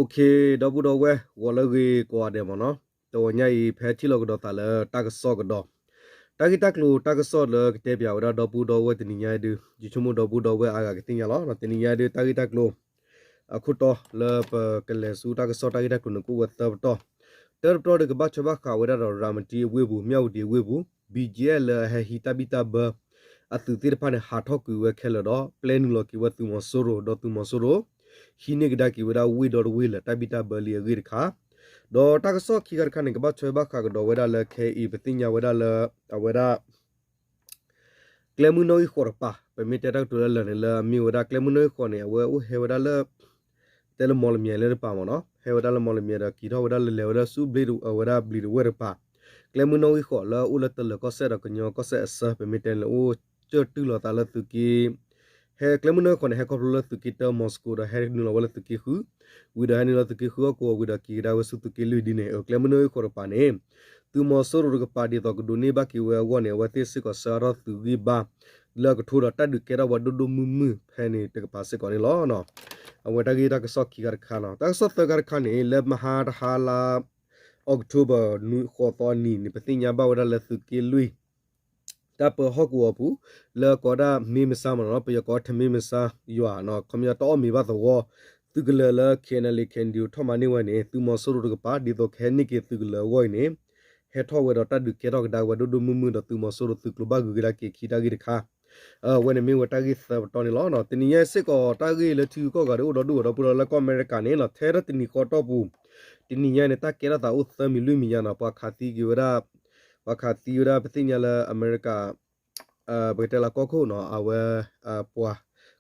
ဒီပုၢ်ဒီဝဲၢ် ဂီၤလၢအဂ့ၤကိးဂၤဒဲးမ့ၢ်နီၤ, တဂီၤညါအံၤ ဖဲထံၣ်လိာ်ကဒီးသးလၢတၢ်ကစီၣ်ကဒီး, တၢ်ဂ့ၢ်တၢ်ကျိၤတၢ်ကစီၣ်လၢကတဲပၠးဝဲဒၣ်ဒီပုၢ်ဒီဝဲၢ်တနံၤညါအံၤဒုး ယဆိကမိၣ်ဒီပုၢ်ဒီဝဲၢ်အါဂၤကသ့ၣ်ညါလီၤ. တနံၤညါအံၤဒုး တၢ်ဂ့ၢ်တၢ်ကျိၤ အခိၣ်တီလၢပကလဲၤဆူတၢ်ကစီၣ်တၢ်ဂ့ၢ်တၢ်ကျိၤန့ၣ် ကအိၣ်ဝဲသၢပတီၢ်, တၢတပတီၢ်ဒုး ကဘၣ်ထွဲဘၣ်ဃးဝဲဒၣ်ဒီးရၤမတံအဝ့ၢ်ပူၤ မၠၣ်ဝတံၤအဝ့ၢ်ပူၤ BGF လၢအဟဲဟံးတၢ်ဘံၣ်တၢ်ဘၢ အသုးသ့ၣ်တဖၣ်န့ၣ် ဟးထီၣ်ကွံာ်ဝဲခဲလၢာ်ဒီး ပျဲနုာ်လီၤက့ၤဝဲသုးမီၤစိရိၤ ဒီးသုးမီၤစိရိၤ ဟံးန့ၢ်ကဒါက့ၤဝဲဒၣ်ဝ့ၢ်ဒီတဝ့ၢ်လၢတၢ်ဘံၣ်တၢ်ဘၢလံအဂ့ၢ်တခါ, ဒီးတၢ်ကစီၣ်ခံခါတခါန့ၣ် ကဘၣ်ထွဲဘၣ်ဃးကဒီးဝဲဒၣ်လၢခဲအံၤ ပသ့ၣ်ညါဝဲဒၣ်လၢ အဝဲဒၣ် ကျဲမုၢ်နီၣ်ဂံၢ်ဃိးတကပၤ, ပမ့ၢ်တဲတၢ်ကတိၤလၢလၢာ်န့ၣ် လၢအမ့ၢ်ဝဲဒၣ်ကျဲမုၢ်နီၣ်ဂံၢ်ဃိးန့ၣ် အဝဲအိၣ်ဟဲဝဲဒၣ်လၢ တဲလၢမီၣ်လမၠဲၤလၢတကပၤမ့ၢ်နီၤ, ဟဲဝဲဒၣ်လၢမီၣ်လမၠဲၤဒီး က့ၤထီၣ်ဝဲဒၣ်လၢလဲၤဝဲဒၣ်ဆူဘျ့ အဝဲဒၣ်ဘျံးတဝဲၢ်တကပၤ, ကျဲမုၢ်နီၣ်ဂံၢ်ဃိးလၢအအိၣ်လၢတလၢၤကီၢ်စဲၣ်ဒီးကညီကီၢ်စဲၣ်အဆၢ ပမ့ၢ်တဲန့ၣ် အိၣ်ကၠၢၢ်တုၢ်လိာ်သးလၢသုးက့ ဟဲကျဲမုၢ်နီၣ်ဂံၢ်ဃိးန့ၣ် ဟဲခီဖျိလၢသုးက့တၢ မီၤစကိးဒီး ဟဲနုာ်လီၤဝဲလၢသုးက့ဃု, ဝံၤဒီးဟဲနုာ်လီၤသုးက့ဃုဟီၣ်ကဝီၤဝံၤဒီး က့ၤကဒါဝဲဆူသုးက့လွံၢ်ဒ်န့ၣ် အကျဲမုၢ်နီၣ်ဂံၢ်ဃိးတကပၤန့ၣ် သုးမီၤစိရိၤတကပၤ ဒ်သိးကဒိးန့ၢ်ဘၣ်က့ၤဝဲအဂီၢ်န့ၣ် အဝဲသ့ၣ်စ့ၢ်ကီးဆှၢအါထီၣ်သုးဂံၢ်ဘါ လၢအကထိဒီးတၢ်ဒုးကဲထီၣ်ဝဲဒိၣ်ဒိၣ်မုၢ်မုၢ်ဖဲန့ၣ်တကပၤစ့ၢ်ကီးန့ၣ်လီၤ. အဝဲတၢ်ဂ့ၢ်တၢ်ကစီၣ်ခံခါတခါနီၤ, တၢ်ကစီၣ်သၢခါတခါန့ၣ် လၢမဟါတဟါလါ October နွံ ဃိးသီအနံၤန့ၣ် ပသ့ၣ်ညါဘၣ်ဝဲဒၣ်လၢသုးက့လွံၢ် တၢ်ပၢဟီၣ်ကဝီၤပူၤ လၢကိးဒၣ်မ့မဆါမ့ၢ်နီၤ, ပယီၤကိးထမ့မဆါယွၤနီၤ, ခီပညီတၢ်အီၣ်မ့ၤဘၣ်သဝီ, သုးကလၢၤလၢ KNLA KNDO ထီၣ်မၤန့ၢ်ဝဲန့ၣ် သုးမီၤစိရိၤတကပၤ ဒ်သိးကဟဲန့ၢ်က့ၤသုးကလၢၤအဂီၢ်အံၤန့ၣ် ဟဲထီၣ်ဝဲဒီးတၢ်ဒုးကဲထီၣ်ကဒါဝဲဒိၣ်ဒိၣ်မုၢ်မုၢ်ဒီး သုးမီၤစိရိၤသုးကျိၤဘၣ်ဂုၤကဒါက့ၤခံတၢ်ဂ့ၢ်တခါ, အဝဲန့ၣ်မ့ၢ်ဝဲတၢ်ဂ့ၢ်သၢပတီၢ်န့ၣ်လီၤ. တနံၤညါစ့ၢ်ကီး တၢ်ဂ့ၢ်လၢထံဂုၤကီၢ်ဂၤဒုးအိၣ်ဒီဒူၣ်ဒီပုၢ်ဒီဝဲၢ်လၢကီၢ်အမဲရကၤန့ၣ်နီၤ, ထဲတနံၤဃီတီၢ်ပူၤ တနံၤညါန့ၣ် တၢ်ကဲထီၣ်သးအိၣ်သၢမံၤလွံၢ်မံၤညါနီၤ, ပှၤခးသံက့ၤဝဲဒၣ် ပှၤခးသံဝဲဒၣ် ပသ့ၣ်ညါလၢအမဲရကၤ ပကတဲလၢကီၢ်ခိၣ်နီၤ, အဝဲ ပှၤ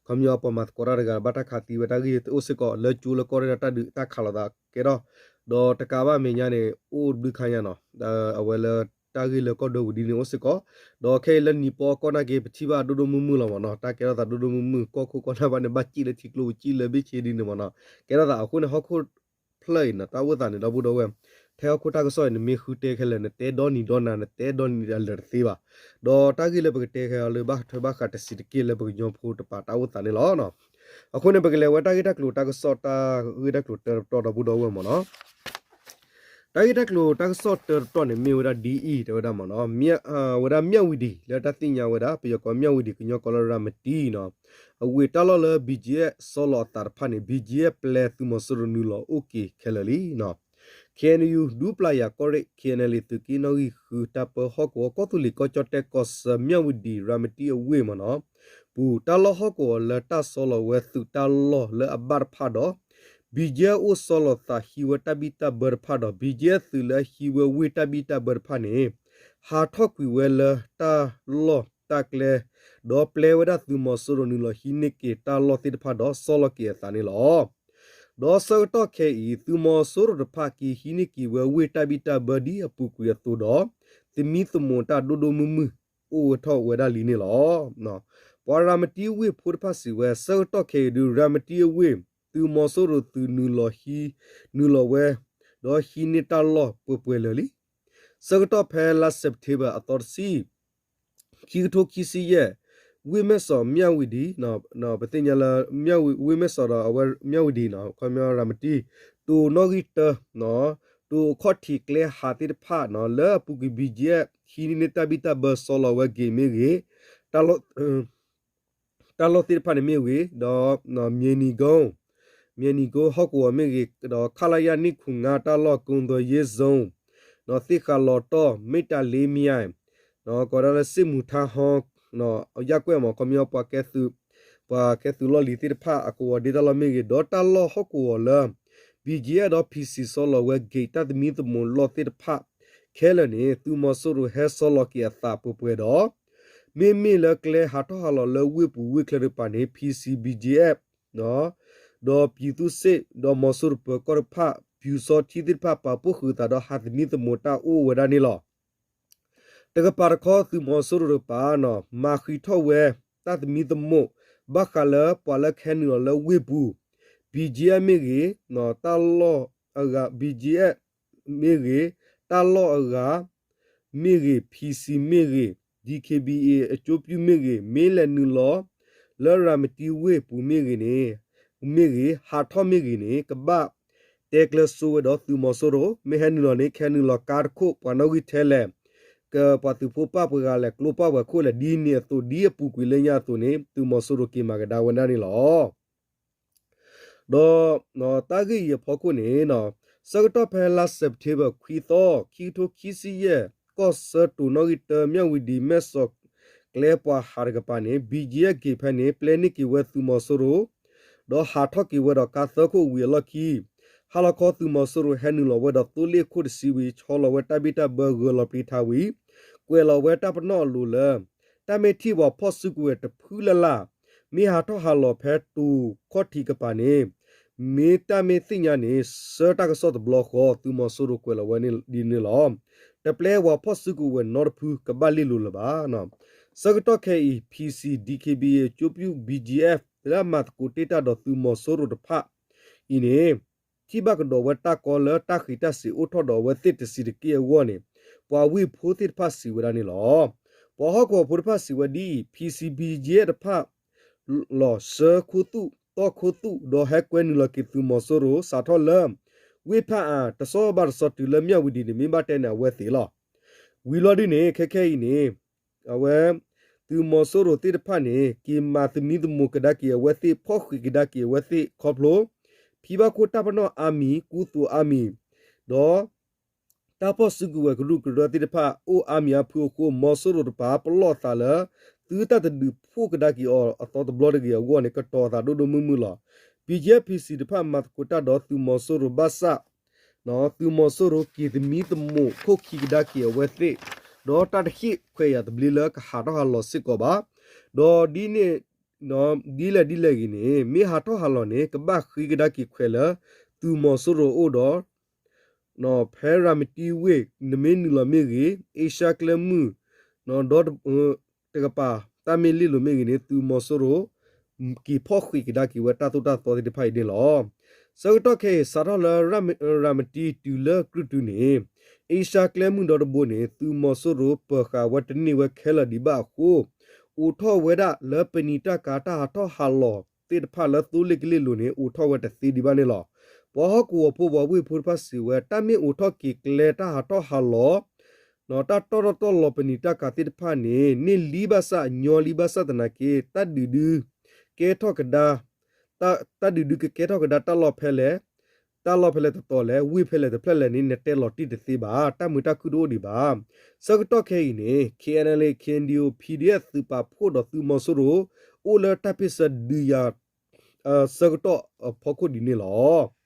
ခီပညီပှၤမၤသကိးတၢ်တဂၤ ဘၣ်တၢ်ခးသံဝဲတၢ်ဂ့ၢ်အိၣ်စ့ၢ်ကီး လၢကၠိလၢကီၢ်ရ့ၣ်ဒီးတၢ်ဒုးတၢ်ခးလိာ်သးကဲထီၣ်, ဒီးတကးဘၣ်မဲာ်ညါန့ၣ် အိၣ်ဘျုးခါညါနီၤ, အဝဲလၢတၢ်ဂ့ၢ်လၢကီၢ်ဒိဝံၤဒ်န့ၣ်အိၣ်စ့ၢ်ကီး, ဒီးခဲအံၤလၢနံၤပီကီၢ်နာ်က့ ပထံၣ်ဘၣ်ဒိၣ်ဒိၣ်မုၢ်မုၢ်လီၤမ့ၢ်နီၤ, တၢ်ကဲထီၣ်သးဒိၣ်ဒိၣ်မုၢ်မုၢ် ကီၢ်ခိၣ်ကီၢ်နၢ်ဘၣ်န့ၣ် ဘၣ်စံၣ်လၢထံကျိပူၤ စံၣ်လၢဘ့ၣ်ဆ့ဒ်န့ၣ်မ့ၢ်နီၤ, ကဲထီၣ်သးအဃိန့ၣ် ဟီၣ်ခိၣ်ဖျၢၣ်အံၤနီၤ တၢ်အိၣ်သးန့ၣ် ဒီပုၢ်ဒီဝဲၢ် ထဲဟီၣ်ခိၣ်တၢ်ကစီၣ်အံၤ နမ့ၢ်ဃုတဲခဲလၢာ် နတဲဒီနံၤဒီနၤ နတဲဒီနံၤဒီလၢာ်တသ့ဘၣ်, ဒီးတၢ်ဂ့ၢ်လၢပကတဲခဲအံၤလၢဘၣ်ထွဲဘၣ်ဃးတဆံးတက့ၢ်လၢပကညီဖိတပၤတၢ်အိၣ်သးန့ၣ်လီၤ. အဃိန့ၣ် ပကလဲၤဝဲတၢ်ဂ့ၢ်တၢ်ကျိၤ တၢ်ကစီၣ်တၢ်ဂ့ၢ်တၢ်ကျိၤတၢတပတီၢ် ဒီပုၢ်ဒီဝဲၢ်မ့ၢ်နီၤ, တၢ်ဂ့ၢ်တၢ်ကျိၤတၢ်ကစီၣ်တၢတပတီၢ်န့ၣ် မ့ၢ်ဝဲဒၣ်ဒ်အံၤ တဲဝဲဒၣ်မ့ၢ်နီၤ, ဝဲဒၣ်မၠၣ်ဝံၤဒံး လၢတၢ်သ့ၣ်ညါဝဲဒၣ် ပယီၤကိးမၠၣ်ဝံၤဒံး ကညီကိးလၢရၤမတံနီၤ, အဝ့ၢ်တၢ်လီၢ်လၢ BGF ဆီလီၤအသးတဖၣ်န့ၣ် BGF ပျဲသုးမီၤစိရိၤနုာ်လီၤအိၣ်က့ၤခဲလၢာ်လံနီၤ, KNU ဒူပျၢ်ယၤကီၢ်ရ့ၣ် KNLA သုးက့နီၣ်ဂံၢ်ဃု တၢ်ပၢဟီၣ်ကဝီၤ ကီၢ်သူလ့ၤကီၢ်ကၠီၣ်တဲၣ်ကီၢ်ဆၢ မၠၣ်ဝံၤဒံး ရၤမတံအဝ့ၢ်မ့ၢ်နီၤ, ပူၤတၢ်လီၢ်ဟီၣ်ကဝီၤလၢတၢ်ဆီလီၤဝဲသုးတၢ်လီၢ်လၢအဘၣ်တဖၣ်ဒီး BGF အိၣ်ဆီလီၤသးဟံးဝဲတၢ်ဘံၣ်တၢ်ဘၢတဖၣ်ဒီး BGF သုးလၢအဟံးဝဲဝ့ၢ်တၢ်ဘံၣ်တၢ်ဘၢတဖၣ်န့ၣ် ဟးထီၣ်ကွံာ်ဝဲလၢတၢ်လီၢ်တၢ်ကျဲ ဒီးပျဲဝဲဒၣ်သုးမီၤစိရိၤနုာ်လီၤဟံးန့ၢ်က့ၤတၢ်လီၢ်သ့ၣ်တဖၣ်ဒီးဆီလီၤက့ၤအသးန့ၣ်လီၤ. ဒီးဆၢကတီၢ်ခဲအံၤ သုးမီၤစိရိၤတဖၣ်က့ၤဟံးန့ၢ်က့ၤဝဲဝ့ၢ်တၢ်ဘံၣ်တၢ်ဘၢဒ်အပူၤကွံာ်အသိးဒီး သမံသမိးတၢ်ဒိၣ်ဒိၣ်မုၢ်မုၢ် အိၣ်ဝဲထီၣ်ဝဲဒၣ်လံန့ၣ်လီၤ. ပှၤရၤမတံဝ့ၢ်ဖိတဖၣ်စံးဝဲ ဆၢကတီၢ်ခဲအံၤဒုး ရၤမတံအဝ့ၢ် သုးမီၤစိရိၤသုးနုာ်လီၤဟံး နုာ်လီၤဝဲ ဒီးဟံးန့ၢ်တၢ်လီၢ်ပှဲၤပှဲၤလၢာ်လံ. ဆၢကတီၢ်ဖဲလါစဲးပထ့ဘၢၣ်အသီတဆံ ခံကထိခံဆံယဲၢ် ဝ့ၢ်မဲၢ်စီးမၠၣ်ဝံၤဒံး ပသ့ၣ်ညါလၢ ဝ့ၢ်မဲၢ်စီးဒီးအဝဲမၠၣ်ဝံၤဒံးနီၤ ခီပညီရၤမတံ တိၤနီၣ်ဂံၢ်တၢ တိၤအခီၣ်ထံးကျဲဟးသ့ၣ်တဖၣ်နီၤ လၢအပူၤကွံာ် BGF ဟံးန့ၢ်တၢ်ဘံၣ်တၢ်ဘၢဆီလီၤဝဲက့ၤမ့ၢ်ဂ့ၤ တၢ်လီၢ်သ့ၣ်တဖၣ်န့ၣ်မ့ၢ်ဂ့ၤ ဒီး မၠဲနံၤကိ မၠဲနံၤကိဟီၣ်ကဝီၤမ့ၢ်ဂ့ၤ ဒီး ခလရ နှစ်ခုနစ် တၢ်လီၢ် ကုန်းသွယ်ရေးဇုန် သ့ၣ်ဃးလီၤတီၢ် မ့ၢ်တၢ်လ့မံယါ ကိးဒၣ်လၢ စစ်မှုထမ်းဟောင်း ရပ်ကွက် မ့ၢ် ခီပညီ ပှၤကဲသုး ပှၤကဲသုးလီၢ်လံၤသ့ၣ်တဖၣ်အကဝီၤဒ့တၢ်လီၢ်မ့ၢ်ဂ့ၤ ဒီးတၢ်လီၢ်ဟီၣ်ကဝီၤလၢ BGF ဒီး PC ဆီလီၤဝဲက့ၤတၢ်သမံသမိးလီၢ်သ့ၣ်တဖၣ် ခဲလၢာ်န့ၣ် သုးမီၤစိရိၤဟဲဆီလီၤက့ၤအသးပှဲၤပှဲၤဒီး မ့မ့ၢ်လၢကျဲဟးထီၣ်ဟးလီၤလၢဝ့ၢ်ပူၤဝ့ၢ်ချၢတကပၤန့ၣ် PC BGF ဒီး ပြည်သူ့စစ် ဒီးမီၤစိရိၤပၢၤကီၢ်တဖၣ် ပျူစောထီးသ့ၣ်တဖၣ် ပာ်ဖှိၣ်ဃုာ်သးဒီးဟးသမံသမိးတၢ်အိၣ်ဝဲဒၣ်န့ၣ်လီၤ. တကပၤတခီ သုးမီၤစိရိၤတကပၤ မၤဃံးထီၣ်ဝဲ တၢ်သမံသမိး ဘၣ်ဃးလၢပှၤလၢကဟဲနုာ်လီၤလၢဝ့ၢ်ပူၤ BGF မ့ၢ်ဂ့ၤ တၢ်လီၢ်အဂၤ BGF မ့ၢ်ဂ့ၤ တၢ်လီၢ်အဂၤ မ့ၢ်ဂ့ၤ PC မ့ၢ်ဂ့ၤ DKBA အကျိုးပြုမ့ၢ်ဂ့ၤ မ့ၢ်လဲၤနုာ်လီၤ လၢရၤမတံဝ့ၢ်ပူၤမ့ၢ်ဂ့ၤန့ၣ် မ့ၢ်ဂ့ၤ ဟးထီၣ်မ့ၢ်ဂ့ၤန့ၣ် ကဘၣ် တဲကျၢၤစိဝဲဒီးသုးမီၤစိရိၤ မ့ၢ်ဟဲနုာ်လီၤန့ၣ် ကဟဲနုာ်လီၤကါတခိၣ် ပှၤနီၣ်ဂံၢ်ထဲလဲၣ်, ကပှၤသုးဖိပၢ်ပှၤဂၤလဲၣ် ကျိပာ်ပှၤခိၣ်လဲၣ် ဒ်န့ၣ်အသိး ဒ်အပူၤကွံာ်လၢညါအသိးန့ၣ် သုးမီၤစိရိၤက့ၤမၤကဒါဝဲဒၣ်န့ၣ်လီၤ. ဒီးတၢ်ဂ့ၢ်အံၤအဖီခိၣ်န့ၣ် ဆၢကတီၢ်ဖဲလါစဲးပထ့ဘၢၣ်ခွံသီ ခံကထိခံဆံယဲၢ် ကီၢ်ဆၢတိၤနီၣ်ဂံၢ်တၢ မၠၣ်ဝံၤဒံး မဲၢ်စီးကျဲပှၤဟးတကပၤန့ၣ် ဘံၣ်ကၠံၣ်အဲၣ်က့ၤဖဲန့ၣ် ပျဲန့ၢ်က့ၤဝဲသုးမီၤစိရိၤ ဒီးဟးထီၣ်က့ၤဝဲဒီးကါသၢခိၣ်ဝံၤအလီၢ်ခံ ဟါလီၤခီသုးမီၤစိရိၤဟဲနုာ်လီၤဝဲဒီးသိလ့ၣ်ခိၣ်တဆံဝံၤ ဆီလီၤဝဲတၢ်ဘံၣ်တၢ်ဘၢဂၢၤလီၤပျံၤထးဝံၤ ကွဲးလီၤဝဲတၢ်ပနီၣ်အလိၤလၢ တၢ်မ့ၢ်ထံၣ်ပှၤဖီၣ်စုကဝဲၤတဖုလၢ်လၢ် မ့ၢ်ဟးထီၣ်ဟးလီၤဖဲတိၤခီၣ်ထံးကပၤန့ၣ် မ့ၢ်တၢ်မ့ၢ်သ့ၣ်ညါန့ၣ် ဆှၢတၢ်ကစီၣ်တဘျီဃီ သုးမီၤစိရိၤကွဲးလီၤဝဲဒ်န့ၣ်လီၤ. တပျဲဝဲဖီၣ်စုကဝဲၤနီတဖုကဘၣ်လ့ၢ်လိၤလၢၤဘၣ်. ဆၢကတီၢ်ခဲအံၤ PC, DKBA ကၠိပူၣ် BGF လၢအမၤသကိးတ့ၢ်တၢ်ဒီးသုးမီၤစိရိၤတဖၣ်အံၤန့ၣ် ထံၣ်ဘၣ်ကဒီးဝဲတၢ်ကီလၢတၢ်ဃံးတၢ်စ့ၤအိၣ်ထီၣ်ဒီးအဝဲသ့ၣ်တဆံးတက့ၢ်အဂီၢ်န့ၣ် ပှၤဝ့ၢ်ဖိသ့ၣ်တဖၣ်စံးဝဲဒၣ်န့ၣ်လီၤ. ပှၤဟီၣ်ကဝီၤဖိတဖၣ်စံးဝဲဒ်အံၤ PC BGF တဖၣ် လီၤဆှၢခူသူၣ်တီၢ်ခူသူၣ် ဒီးဟဲကွဲနုာ်လီၤက့ၤသုးမီၤစိရိၤ စးထီၣ်လၢ ဝ့ၢ်ဖၣ်အၣ် တဆီဘၣ်တဆီတုၤလၢမၠၣ်ဝံၤဒံးန့ၣ် မ့ၢ်ဘၣ်တဲန့ၣ် အဝဲသ့ၣ်လီၤ. ဝံၤလီၤဒုန့ၣ် ခဲခဲအံၤန့ၣ် အဝဲ သုးမီၤစိရိၤသ့ၣ်တဖၣ်န့ၣ် က့ၤမၤသမံသမိးကဒါက့ၤအဝဲသ့ၣ် ဖီၣ်ဃံးကဒါက့ၤအဝဲသ့ၣ်ခီဖျိ ဖံဘၣ်ခိၣ်တၢ်ပနီၣ်အါမံၤ ကူသိးအါမံၤ ဒီး တၢ်ဖီၣ်စုကဝဲၤကရူၢ်ကရၢသ့ၣ်တဖၣ် အိၣ်အါမံၤအါဖုအဃိ မီၤစိရိၤတပၤ ပလီၢ်သးလၢ သုတၢ်တဒုးဖှိၣ်ကဒါက့ၤအီၤအသီတဘျီတဂ့ၤအဂီၢ်န့ၣ် ကတီၤအသးဒိၣ်ဒိၣ်မုၢ်မုၢ်လီၤ. BGF PC တဖၣ်မၤသကိးတၢ်ဒီးသုးမီၤစိရိၤဘၣ်ဆၣ် သုးမီၤစိရိၤက့ၤသမံသမိးခိၣ်ခံကဒါက့ၤအဝဲသ့ၣ် ဒီးတၢ်တဟ့ၣ်ခွဲးယာ်သဘျ့လၢကဟးထီၣ်ဟးလီၤစ့ၢ်ကီးဘၣ်. ဒီးဒ်န့ၣ် ဒ်လဲၣ်ဒ်လဲၣ်ဂ့ၤန့ၣ် မ့ၢ်ဟးထီၣ်ဟးလီၤန့ၣ် ကဘၣ်ဃ့ကဒါက့ၤခွဲးလၢ သုးမီၤစိရိၤအအိၣ်ဒီး ဖဲရၤမတံဝ့ၢ် နမ့ၢ်နုာ်လီၤမ့ၢ်ဂ့ၤ အ့ရှါကျဲမုၢ် ဒီး တကပၤ တၢ်မ့ၢ်လ့ၢ်လိၤမ့ၢ်ဂ့ၤန့ၣ် သုးမီၤစိရိၤ က့ၤဖီၣ်ဃံးကဒါက့ၤဝဲတၢ်သိၣ်တၢ်သီသ့ၣ်တဖၣ်အံၤန့ၣ်လီၤ. ဆၢကတီၢ်ခဲအံၤ စးထီၣ်လၢ ရၤမတံတုၤလၢကြုၢ်တုၤန့ၣ် အ့ရှါကျဲမုၢ်ဒီတဘိန့ၣ် သုးမီၤစိရိၤပၢၤဃာ်ဝဲတန့ၢ်ဝဲခဲလၢာ်ဒံးဘၣ်အဃိ အိးထီၣ်ဝဲဒၣ်လၢပနံာ်တၢ်ကၤတၢ်ဟးထီၣ်ဟးလီၤသ့ၣ်တဖၣ်လၢသိလ့ၣ်ကလ့ၢ်လိၤန့ၣ် အိးထီၣ်ဝဲတသ့ဒံးဘၣ်န့ၣ်လီၤ. ပှၤဟီၣ်ကဝီၤဖိပှၤဝ့ၢ်ဖိတဖၣ်စံးဝဲ တၢ်မ့ၢ်အိးထီၣ်က့ၤကျဲတၢ်ဟးထီၣ်ဟးလီၤ တၢ်တီၢ်ထီၣ်တီၢ်လီၤပနံာ်တၢ်ကၤသ့ၣ်တဖၣ်န့ၣ် န့ၢ်လံဘၣ်ဆၣ်ညီလံဘၣ်ဆၣ်သနာ်က့ တၢ်ဒုးဒု ကဲထီၣ်ကဒါ တၢ်ဒုးဒုကကဲထီၣ်ကဒါတၢ်လီၢ်ဖဲလဲၣ်, တၢ်လီၢ်ဖဲလဲၣ်တတီၤလဲၣ်, ဝ့ၢ်ဖဲလဲၣ်တဖျၢၣ်လဲၣ်န့ၣ် နတဲလီၤတံၢ်တသ့ဘၣ်, တၢ်မုာ်တၢ်ခုၣ်တအိၣ်ဒံးဘၣ်. ဆၢကတီၢ်ခဲအံၤန့ၣ် KNLA KNDO PDF သုးပာ်ဖှိၣ်ဒီးသုးမီၤစိရိၤ အိၣ်လၢတၢ်ပ့ၢ်ဆၢဒုးယၤ ဆၢကတီၢ်အဖီခိၣ်ဒ်န့ၣ်လီၤ.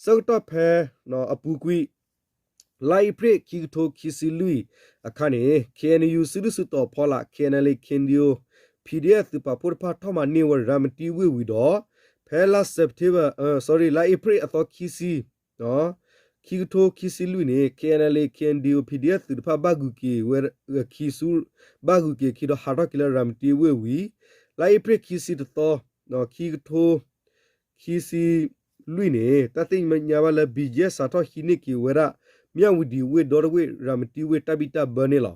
ဆၢကတီၢ်ဖဲ အပူၤကွံာ် လါအ့ဖြ့ၣ် ခံကထိခံဆံလွံၢ်အခါန့ၣ် KNU စုဒုၣ်စုတီၤဖီလာ် KNLA KNDO PDF သုးပာ်ဖှိၣ်တဖၣ်ထီၣ်မၤန့ၢ်ဝဲရၤမတံဝ့ၢ်ဝံၤဒီး ဖဲလါ September sorry လါအ့ဖြ့ၣ်အသီခံဆံ ခံကထိခံဆံလွံၢ်န့ၣ် KNLA KNDO PDF သုးတဖၣ်ဘၣ်ဂုၤက့ၤဝဲခံဆူ ဘၣ်ဂုၤက့ၤခံဒီးဟးထီၣ်က့ၤလၢရၤမတံဝ့ၢ်ဝံၤ လါအ့ဖြ့ၣ်ခံဆံတသီ ခံကထိ ခံဆံလွံၢ်န့ၣ် တၢ်သ့ၣ်ညါဘၣ်လၢ ဘံၣ်ယဲၢ် စးထီၣ်ဟံးန့ၢ်က့ၤဝဲဒၣ် မၠၣ်ဝံၤဒံးဝ့ၢ်ဒီတဝ့ၢ် ရၤမတံဝ့ၢ်တၢ်ဘံၣ်တၢ်ဘၢန့ၣ်လီၤ.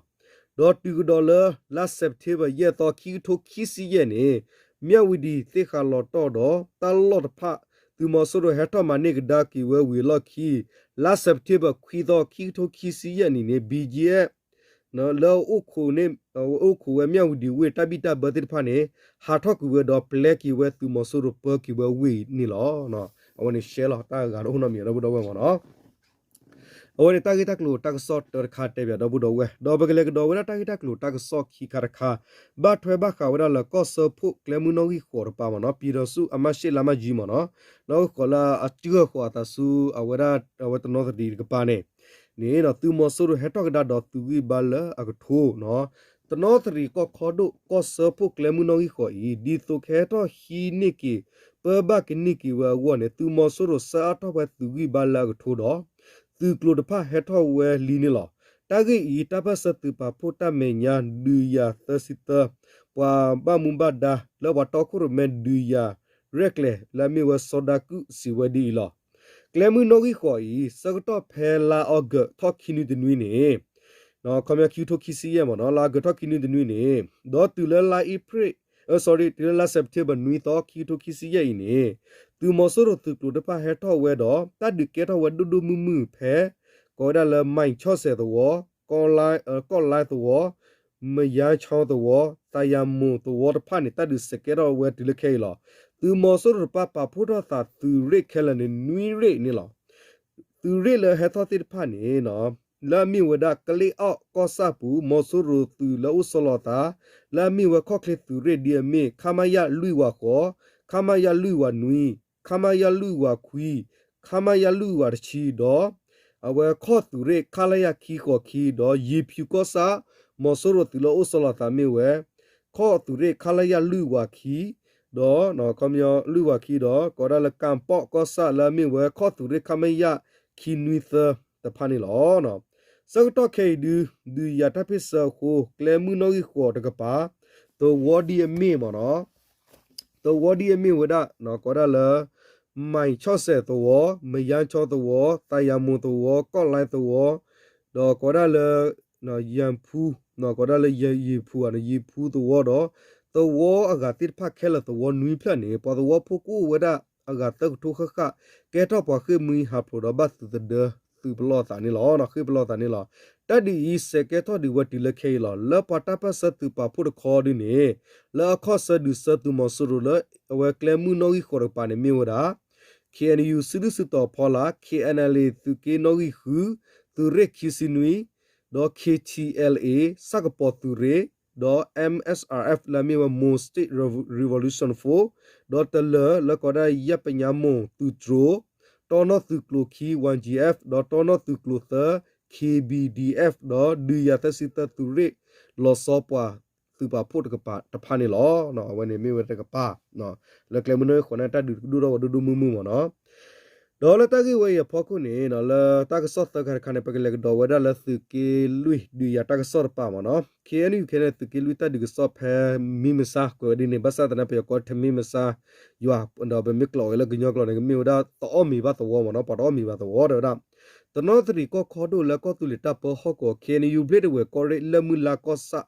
ဒီးတုၤကဒီးလၢ လါ September ယဲၢ်သီ ခံကထိခံဆံယဲၢ်န့ၣ် မၠၣ်ဝံၤဒံးသ့ၣ်ဃးလီၤတီၢ်ဒီး တၢ်လီၢ်တဖၣ် သုးမီၤစိရိၤဟဲထီၣ်မၤန့ၢ်ကဒါက့ၤဝဲဝံၤအလီၢ်ခံ လါ September ခွံသီ ခံကထိခံဆံယဲၢ်နံၣ်န့ၣ် ဘံၣ်ယဲၢ် လၢ အိၣ်ခိးဝဲမၠၣ်ဝံၤဒံးဝ့ၢ်တၢ်ဘံၣ်တၢ်ဘၢသ့ၣ်တဖၣ်န့ၣ် ဟးထီၣ်ကွံာ်ဝဲဒီးပျဲက့ၤဝဲသုးမီၤစိရိၤပၢက့ၤဝဲဝ့ၢ်အံၤန့ၣ်လီၤ. အဝဲန့ၣ်ရှဲလီၤ တၢ်ဂၤတအိၣ်နီတမံၤဒီပုၢ်ဒီဝဲၢ်မ့ၢ်နီၤ. အဝဲန့ၣ်တၢ်ဂ့ၢ်တၢ်ကျိၤတၢ်ကစီၣ်တၢတခါတဲဘၣ်ဒီပုၢ်ဒီဝဲၢ် ဒီးပကလဲၤကဒီးဝဲဒၣ်တၢ်ဂ့ၢ်တၢ်ကျိၤတၢ်ကစီၣ်ခံခါတခါ ဘၣ်ထွဲဘၣ်ဃးဝဲဒၣ်လၢကီၢ်စၢဖှိၣ်ကျဲမုၢ်နီၣ်ဂံၢ်ဃိးတပၤမ့ၢ်နီၤ ပြည်ထောင်စုအမှတ်ရှစ်လမ်းမကြီးမ့ၢ်နီၤ နီၣ်ဂံၢ်ဃိးလၢအစှၢဃီၤအသးဆူအဝဲဒၣ် အဝဲတနီသရံၣ်တကပၤန့ၣ် န့ၣ် သုးမီၤစိရိၤဟဲထီၣ်ကဒါဒီးသုးဂံၢ်ဘါလၢအကထိနီၤ တနီသရံၣ်ကီၢ်ခီဒိၣ် ကီၢ်စၢဖှိၣ်ကျဲမုၢ်နီၣ်ဂံၢ်ဃိးအံၤ ဒ်သိးကဟဲထီၣ်ဟံးန့ၢ်က့ၤ ပၢဘၣ်ကန့ၢ်က့ၤဝဲအဂီၢ်န့ၣ် သုးမီၤစိရိၤဆှၢအါထီၣ်ဝဲသုးဂံၢ်ဘါလၢအကထိဒီး သုးကျိၤတဖၣ်ဟဲထီၣ်ဝဲလံန့ၣ်လီၤ. တၢ်ဂ့ၢ်အံၤ တၢ်ပၢၢ်ဆၢသုးပာ်ဖှိၣ်တၢ်မဲာ်ညါ ဒုးယၤသၢဆံသၢ ပှၤဘၣ်မူဘၣ်ဒါလၢပှၤတီခိၣ်ရိၣ်မဲဒုးယၤရဲၣ်ကျဲၤလၢအမ့ၢ်ဝဲစီၤဒၤကုၣ်စံးဝဲဒ်အံၤလီၤ. ကျဲမုၢ်နီၣ်ဂံၢ်ဃိးအံၤ ဆၢကတီၢ်ဖဲလါအီကူးထီၣ်ခံနွံတနွံန့ၣ် ခီပညီခံကထိခံဆံယဲၢ်မ့ၢ်နီၤ လါအီကူးထီၣ်ခံနွံတနွံန့ၣ် ဒီးတုၤလၢလါအ့ဖြ့ၣ် sorry တုၤလၢလါ September နွံသီ ခံကထိခံဆံယဲၢ်အံၤန့ၣ် သုးမီၤစိရိၤသုးကျိၤတဖၣ်ဟဲထီၣ်ဝဲဒီး တၢ်ဒုးကဲထီၣ်ဝဲဒိၣ်ဒိၣ်မုၢ်မုၢ်ဖဲ ကိးဝဲဒၣ်လၢ မၢၣ်ဆီၣ်စဲးသဝီ, ကီၢ်လဲသဝီ, မယါဆီသဝီ, သးယၤမိၢ်သဝီတဖၣ်န့ၣ် တၢ်ဒုးစဲးကဲထီၣ်ဝဲတုၤလၢခဲအံၤလီၤ. သုးမီၤစိရိၤတဖၣ်ပာ်ဖှိၣ်ထီၣ်သးသုးရ့ၣ်ခဲလၢာ်န့ၣ် နွံရ့ၣ်န့ၣ်လီၤ. သုးရ့ၣ်လၢဟဲထီၣ်သ့ၣ်တဖၣ်န့ၣ် လၢအမ့ၢ်ဝဲဒၣ်ကလ့ၣ်အီၣ်ကီၢ်ဆၣ်ပူၤ မီၤစိရိၤသုးလၢအိၣ်ဆီလီၤသး လၢအမ့ၢ်ဝဲခီၣ်ချ့သုးရ့ၣ်ဒ်အမ့ၢ် ခမရ လွံၢ်ဝးဃိး, ခမရ လွံၢ်ဝးနွံ, ခမရ လွံၢ်ဝးခွံ, ခမရ လွံၢ်ဝးတဆံဒီး အဝဲခီၣ်သုးရ့ၣ် ခလရ ခံဃိးခံ ဒီးယ့ၤဖူကီၢ်ဆၣ် မီၤစိရိၤသုးလၢအိၣ်ဆီလီၤသးမ့ၢ်ဝဲ ခီၣ်သုးရ့ၣ် ခလရ လွံၢ်ဝးခံ ဒီး ခမရ လွံၢ်ဝးခံဒီး ကိးဒၣ်လၢကၣ်ပီၣ်ကီၢ်ဆၣ်လၢအမ့ၢ်ဝဲခီၣ်သုးရ့ၣ် ခမရ ခံနွံသၢတဖၣ်န့ၣ်လီၤ. ဆၢကတီၢ်ခဲအံၤဒု ဒုးယၤတၢ်ဖ့ၣ်ဆၢအဃိ ကျဲမုၢ်နီၣ်ဂံၢ်ဃိးတကပၤ သဝီဒ်အမ့ၢ်မ့ၢ်နီၤ သဝီဒ်အမ့ၢ်ဝဲဒၣ် ကိးဒၣ်လၢ မၢၣ်ဆီၣ်စဲးသဝီ, မယါဆီသဝီ, သးယၤမိၢ်သဝီ, ကီၢ်လဲသဝီ, ဒီးကိးဒၣ်လၢ ယၤဖူ, ကိးဒၣ်လၢယၤဖူဧါ, ယၤဖူသဝီဒီး သဝီအဂၤသ့ၣ်တဖၣ်ခဲလၢာ်သဝီနွံဖျၢၣ်န့ၣ် ပှၤသဝီဖိကအိၣ်ဝဲဒၣ်အဂၤသၢကထိဃၣ်ဃၣ် ကဲထီၣ်ပှၤဃ့ၢ်မှံဟးဖျိးဒီးဘၣ်သုးသဒၢသုးပလီၢ်အသးန့ၣ်လီၤ. ဃ့ၢ်ပလီၢ်အသးန့ၣ်လီၤ. တၢ်ဒ်အံၤ စဲးကဲထီၣ်ဒံးဝဲတုၤလၢခဲအံၤလီၤ. လၢပှၤတၢ်ပၢၢ်ဆၢသုးပာ်ဖှိၣ်တခီဒုန့ၣ် လၢအခီၣ်ဆၢဒုးဆၢသုးမီၤစိရိၤလၢအဝဲကျဲမုၢ်နီၣ်ဂံၢ်ဃိးတကပၤန့ၣ်မ့ၢ်ဝဲဒၣ် KNU စုဒုၣ်စုတီၤဖီလာ်, KNLA သုးက့နီၣ်ဂံၢ်ဃု, သုးရ့ၣ်ခံဆံနွံ, ဒီး K T L A ဆၣ်ကပီၤသုးရ့ၣ်, ဒီး M S R F လၢအမ့ၢ်ဝဲ Mon State Revolution Force, ဒီးတလၢၤလၢကိးဒၣ်ယဲၢ်ပညါမိၢ်သုးတြိၤ, တီနီၣ်သုးကျိၤခံ Y G F ဒီးတီနီၣ်သုးကျိၤသၢ K B D F ဒီးဒုးယၤသၢဆံသၢသုးရ့ၣ် လီၤဆီပှၤသုးပာ်ဖှိၣ်တကပၤတဖၣ်န့ၣ်လီၤ. အဝဲန့ၣ်မ့ၢ်ဝဲတကပၤ လၢကျဲမုၢ်နီၣ်ဂံၢ်ဃိးန့ၣ် တၢ်ဒုးကဒိၣ်ထီၣ်ဝဲဒိၣ်ဒိၣ်မုၢ်မုၢ်မ့ၢ်နီၤ. ဒီးလၢတၢ်ဂ့ၢ်ဝဲအံၤအဖီခိၣ်န့ၣ် လၢတၢ်ကစီၣ်သၢခါတခါန့ၣ် ပကလဲၤကဒီးဝဲဒၣ်လၢသုးက့လွံၢ်ဒုးယၤတၢ်ကစီၣ်တပၤမ့ၢ်နီၤ. K N U ခဲန့ၣ် သုးက့လွံၢ်တၢ်ဒုးကစီၣ်ဖဲမံမဆါ ကွဲးဝဲဒ်န့ၣ် ဘၣ်ဆၣ်သနာ်က့ ပယီၤကိးထမံမဆါယွၤ ဒီးပမ့ၢ်ကျိးဝဲလၢကညီကျိာ်န့ၣ် ကမ့ၢ်ဝဲဒၣ်တအီၣ်မ့ၤဘၣ်သဝီမ့ၢ်နီၤ ပှၤတအီၣ်မ့ၤဘၣ်သဝီတဲဝဲဒၣ် တနီသရံၣ်ကီၢ်ခီဒိၣ်လၢကီၢ်သူလ့ၤတၢ်ပၢဟီၣ်ကဝီၤ K N U ဘျ့ၣ်တဝဲၢ်ကီၢ်ရ့ၣ်လၢမုၢ်လါကီၢ်ဆၣ်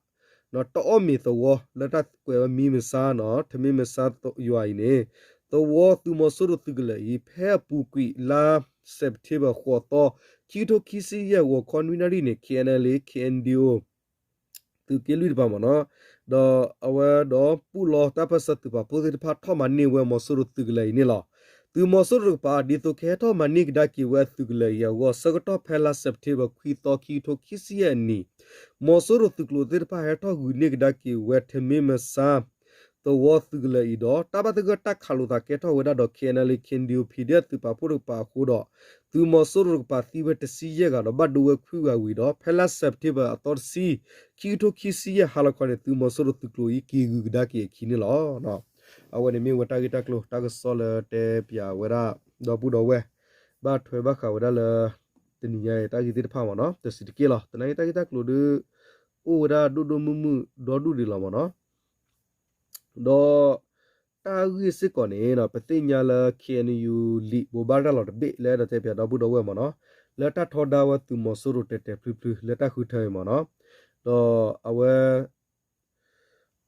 တအီၣ်မ့ၤသဝီ လၢတၢ်ကွဲးဝဲမံမဆါနီၤ ထမံမဆါယွၤအံၤန့ၣ် သဝီသုးမီၤစိရိၤသုးကလၢၤအံၤ ဖဲအပူၤကွံာ်လါ September ဃိးသီ ခံကထိခံဆံယဲၢ် ဂီၤခီနွံနၣ်ရံၣ်န့ၣ် K N L A K N D O သုးက့လွံၢ်တပၤမ့ၢ်နီၤ ဒီးအဝဲဒီးပူၣ်လီၤတၢ်ပၢၢ်ဆၢသုးပာ်ဖှိၣ်သ့ၣ်တဖၣ်ထီၣ်မၤန့ၢ်ဝဲမီၤစိရိၤသုးကလၢၤအံၤန့ၣ်လီၤ. သုးမီၤစိရိၤတကပၤ ဒ်သိးကဟဲထီၣ်မၤန့ၢ်ကဒါက့ၤဝဲအသုးကလၢၤအံၤအဂီၢ် ဆၢကတီၢ်ဖဲလါ September ခွံသီ ခံကထိခံဆံယဲၢ်အနံၤ မီၤစိရိၤသုးကျိၤသ့ၣ်တဖၣ်ဟဲထီၣ်ဂုာ်န့ၢ်ကဒါက့ၤဝဲထမံမဆါ သဝီသုးကလၢၤအံၤဒီး တၢ်ဘၣ်သဂၢၢ်တၢ်ခးလိာ်သးကဲထီၣ်ဝဲဒၣ်ဒီး K N L A K N D O P D F သုးပာ်ဖှိၣ်တကပၤအဃိဒီး သုးမီၤစိရိၤတကပၤသံဝဲတဆံယဲၢ်ဂၤဒီး ဘၣ်ဒိဝဲခွံဂၤဝံၤဒီး ဖဲလါ September အသီတဆံ ခံကထိခံဆံယဲၢ်ဟါလီၤခီန့ၣ် သုးမီၤစိရိၤသုးကျိၤအံၤက့ၤဂုာ်ကဒါက့ၤအခံန့ၣ်လီၤ. အဝဲန့ၣ်မ့ၢ်ဝဲတၢ်ဂ့ၢ်တၢ်ကျိၤတၢ်ကစီၣ်လၢတဲပၠးဝဲဒၣ် ဒီပုၢ်ဒီဝဲၢ် ဘၣ်ထွဲဘၣ်ဃးဝဲဒၣ်လၢ တနံၤညါအံၤတၢ်ဂ့ၢ်သ့ၣ်တဖၣ်မ့ၢ်နီၤ တစံးတက့ၢ်လီၤ. သနာ်က့တၢ်ဂ့ၢ်တၢ်ကျိၤဒုး အိၣ်ဝဲဒၣ်ဒိၣ်ဒိၣ်မုၢ်မုၢ်ဒီဒူၣ်ဒံးလီၤမ့ၢ်နီၤ ဒီးတၢ်ဂ့ၢ်စ့ၢ်ကီးန့ၣ် ပသ့ၣ်ညါလၢ K N U လံာ်ဘိးဘၣ်ရၤလီၤတဘ့ၣ်လၢအဲၣ်ဒိးတဲပၠးဒီပုၢ်ဒီဝဲၢ်မ့ၢ်နီၤ လၢတၢ်ထီဒါဝဲသုးမီၤစိရိၤတဲာ်တဲာ်ဖျုဖျုလၢတၢ်ဃုထၢအံၤမ့ၢ်နီၤ ဒီးအဝဲ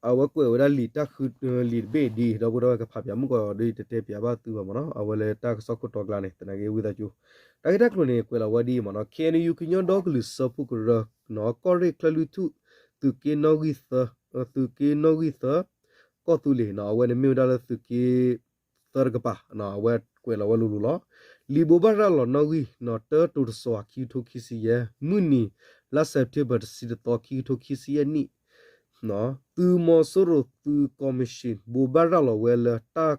အဝဲကွဲးဝဲဒၣ်လံာ်တၢ်ဃု လံာ်တဘ့ၣ်ဒ်အံၤ ဒီပုၢ်ဒီဝဲၢ်ကဖးပၠးမုၢ်ကီးဒီး တတဲပၠးဘၣ်သုဘၣ်မ့ၢ်နီၤ အဝဲလၢတၢ်ကစီၣ်ခိၣ်တီကျါန့ၣ် သနာ်က့ဝံသးစူၤ တၢ်ဂ့ၢ်တၢ်ကျိၤန့ၣ် ကွဲးလီၤဝဲဒ်အံၤမ့ၢ်နီၤ K N U ကညီဒီကလုာ်စၢဖှိၣ်ကရၢ ကီၢ်ရ့ၣ်ချၢလွံၢ်ထူၣ် သုးက့နီၣ်ဂံၢ်သၢ သုးက့နီၣ်ဂံၢ်သၢ ကီၢ်သူလ့ၤနီၤ အဝဲန့ၣ်မ့ၢ်ဝဲဒၣ်လၢသုးက့ သၢတကပၤ အဝဲကွဲးလီၤဝဲလိၤလိၤလီၤ. လံာ်ဘိးဘၣ်ရၤလီၤနီၣ်ဂံၢ် တၢတိၤတစီၤ ခံကထိခံဆံယဲၢ် မုၢ်နံၤ လါစဲးပထ့ဘၢၣ် တဆံတသီ ခံကထိခံဆံယဲၢ်နံၣ် သုးမီၤစိရိၤသုးကီးမံၣ်ၡ့ၣ် ဘိးဘၣ်ရၤလီၤဝဲလၢတၢ်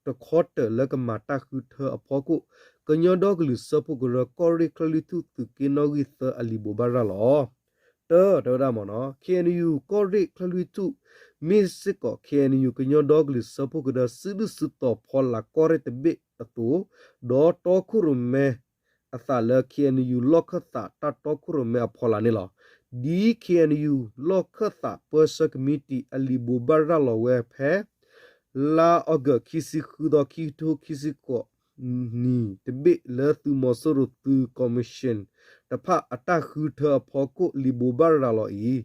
တခီတၢၤလၢကမၤတၢ်ဃုထၢအဖီခိၣ် ကညီဒီကလုာ်စၢဖှိၣ်ကရၢ ကီၢ်ရ့ၣ်ချၢလွံၢ်ထူၣ် သုးက့နီၣ်ဂံၢ်သၢအလံာ်ဘိးဘၣ်ရၤလီၤ တၢ တဲဝဲဒၣ်မ့ၢ်နီၤ K N U ကီၢ်ရ့ၣ်ချၢလွံၢ်ထူၣ် မ့ၢ်စ့ၢ်ကီး K N U ကညီဒီကလုာ်စၢဖှိၣ်ကရၢ စုဒုၣ်စုတီၤဖီလာ်ကီၢ်ရ့ၣ်တဘ့ၣ်အသိး ဒီးတီခိၣ်ရိၣ်မဲအသးလၢ K N U လီၢ်ခၢၣ်သးတၢ်တီခိၣ်ရိၣ်မဲအဖီလာ်န့ၣ်လီၤ. ဒ် K N U လီၢ်ခၢၣ်သးပၢဆှၢကမံးတံာ်အလံာ်ဘိးဘၣ်ရၤလီၤဝဲဖဲ လါအီကူး ခံဆံဃုသီ ခံကထိခံဆံဃိး နံၤတဘ့ၣ်လၢသုးမီၤစိရိၤသုးကီးမံၣ်ၡ့ၣ် တဖၣ်အတၢ်ဃုထၢအဖီခိၣ် လံာ်ဘိးဘၣ်ရၤလီၤအံၤ ကီၢ်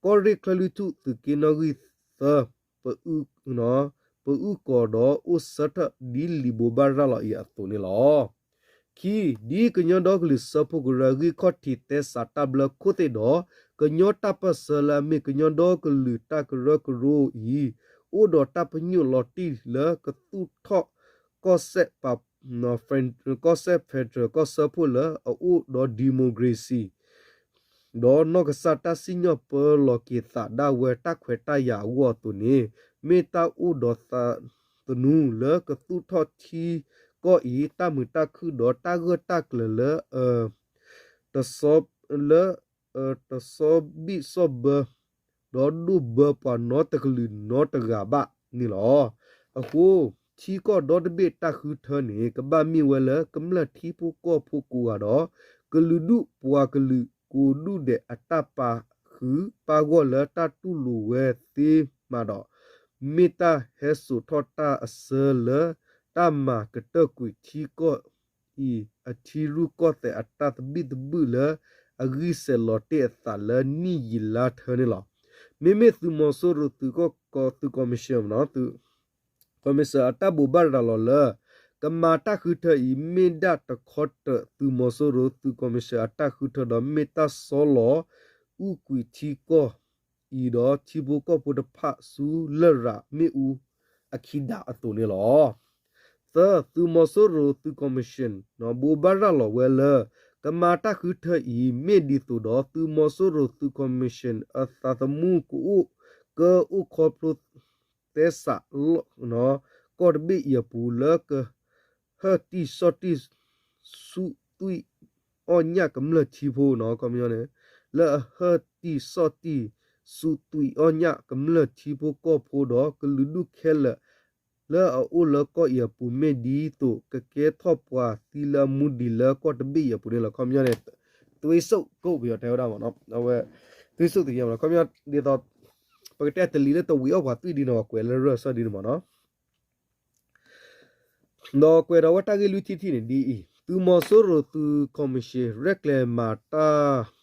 ရ့ၣ်ချၢလွံၢ်ထူၣ် သုးက့နီၣ်ဂံၢ်သၢ ပအူ ပအုၣ်ကီၤဒီးအိၣ်ဆၢထၢၣ်ဒ်လံာ်ဘိးဘၣ်ရၤလီၤအံၤအသိးန့ၣ်လီၤ. ခံ, ဒ်ကညီဒီကလုာ်စၢဖှိၣ်ကရၢဂံၢ်ခီၣ်ထံးသဲစးတၢ်ဘျၢခိၣ်သ့ၣ်ဒီး ကညီတၢ်ပၢၢ်ဆၢလၢအမ့ၢ်ကညီဒီကလုာ်တၢ်ကရၢကရိအံၤ အိၣ်ဒီးတၢ်ပညိၣ်လီၤတံၢ်လၢကသူၣ်ထီၣ် ကီၢ်စဲၣ်ပာ် ကီၢ်စဲၣ် federal ကီၢ်စၢဖှိၣ်လၢအအိၣ်ဒီး democracy ဒီးနီၢ်ကစၢ်တၢ်စံၣ်ညီၣ်ပၢလီၤက့ၤသးဒၣ်ဝဲတၢ်ခွဲးတၢ်ယာ်အဂီၢ်အသိးန့ၣ် မ့ၢ်တၢ်အိၣ်ဒီးသးသနူလၢကသူၣ်ထီၣ်ထံကီၢ်အံၤ တၢ်မုာ်တၢ်ခုၣ်ဒီးတၢ်ဂၢၢ်တၢ်ကျၢၤလၢ တဆီ လၢ တဆီဘံၣ်ဆီၣ်ဘၢ ဒီးဒိၣ်ဘၢပှၤနီတကလုာ်နီတဂၤဘၣ်န့ၣ်လီၤ. အဃိ ထံကီၢ်ဒီတဘ့ၣ်တၢ်ဃုထၢန့ၣ် ကဘၣ်မ့ၢ်ဝဲလၢကမျၢၢ်ထံဖိကီၢ်ဖိကိးဂၤဒီး ကလုာ်ဒူၣ်ပှၤကလုာ်ကိးဒူၣ်ဒဲးအတၢ်ပာ်ဃုာ်ပာ်ဂီၢ်လၢတၢ်တူၢ်လိာ်ဝဲသ့မးဒီး မ့ၢ်တၢ်ဟဲစိာ်ထီၣ်တၢ်အစၢလၢ တၢ်မၤကတၢၢ်ကွံာ်ထံကီၢ်အံၤ အထံရူၢ်ကီၢ်သဲးအတၢ်သဘံၣ်သဘုၣ်လၢ အဂံၢ်စဲးလီၤတ့ၢ်အသးလၢနံၣ်ယံာ်လါထၢန့ၣ်လီၤ. မ့မ့ၢ်သုးမီၤစိရိၤသုးကီၢ် သုးကီၤမံၣ်ၡၢၣ် သုးကီၤမံၣ်ၡၢၣ်အတၢ်ဘိးဘၣ်ရၤလီၤလၢ ကမၤတၢ်ဃုထၢအံၤ မ့ၢ်ဒၣ်တခီတၢၢ်သုးမီၤစိရိၤသုးကီၤမံၣ်ၡၢၣ်အတၢ်ဃုထၢဒီး မ့ၢ်တၢ်ဆီလီၤအုၣ်ကွံာ်ထံကီၢ် အံၤဒီးထံဖိကီၢ်ဖိတဖၣ်ဆူလရာ်မ့ၣ်အူ အခံဒၣ်အသိးန့ၣ်လီၤ. သၢ, သုးမီၤစိရိၤသုးကီၤမံၣ်ၡၢၣ် ဘိးဘၣ်ရၤလီၤဝဲလၢ ကမၤတၢ်ဃုထၢအံၤ မ့ၢ်ဒ်သိးဒီး သုးမီၤစိရိၤသုးကီၤမံၣ်ၡၢၣ် အသးသမူကအိၣ် ကအိၣ်ခီဖျိ သဲစး ကီၢ်တဘ့ၣ်အံၤအပူၤ လၢက ဟၢၣ်တံၢ်ဆီၣ်တံၢ် ဆူးသွံၣ်အီၣ်ညၣ်ကမျၢၢ်ထံဖိန့ၣ် ခီပညီန့ၣ် လၢအဟၢၣ်တံၢ်ဆီၣ်တံၢ် ဆူးသွံၣ်အီၣ်ညၣ်ကမျၢၢ်ထံဖိကီၢ်ဖိဒီး ကလုာ်ဒူၣ်ခဲလၢာ် လၢအအိၣ်လၢကီၢ်အံၤအပူၤ မ့ၢ်ဒ်သိး ကကဲထီၣ်ပှၤသံလၢအမူဒံးလၢကီၢ်တဘ့ၣ်အံၤအပူၤန့ၣ်လီၤ. ခီပညီန့ၣ် သွေးစုပ် ကအိၣ်ပယီၤတဲဝဲဒၣ်မ့ၢ်နီၤ အဝဲ သွေးစုပ် သ့ၣ်ညါမ့ၢ်နီၤ ခီပညီ ဒ်သိး ပကတဲတလံၤလၢတဝံၤအီၣ်ပှၤသွံၣ်ဒ်န့ၣ် ကွဲးလၢရၢၢ်စၢ်ဒ်န့ၣ်မ့ၢ်နီၤ ဒီးကွဲးဒီးဝဲတၢ်ဂ့ၢ်လွံၢ်ထံၣ်တထံၣ်န့ၣ်ဒ်အံၤ, သုးမီၤစိရိၤသုးခီၣ်မံၣ်ၡ့ၣ် ရဲၣ်ကျဲၤမၤတၢ်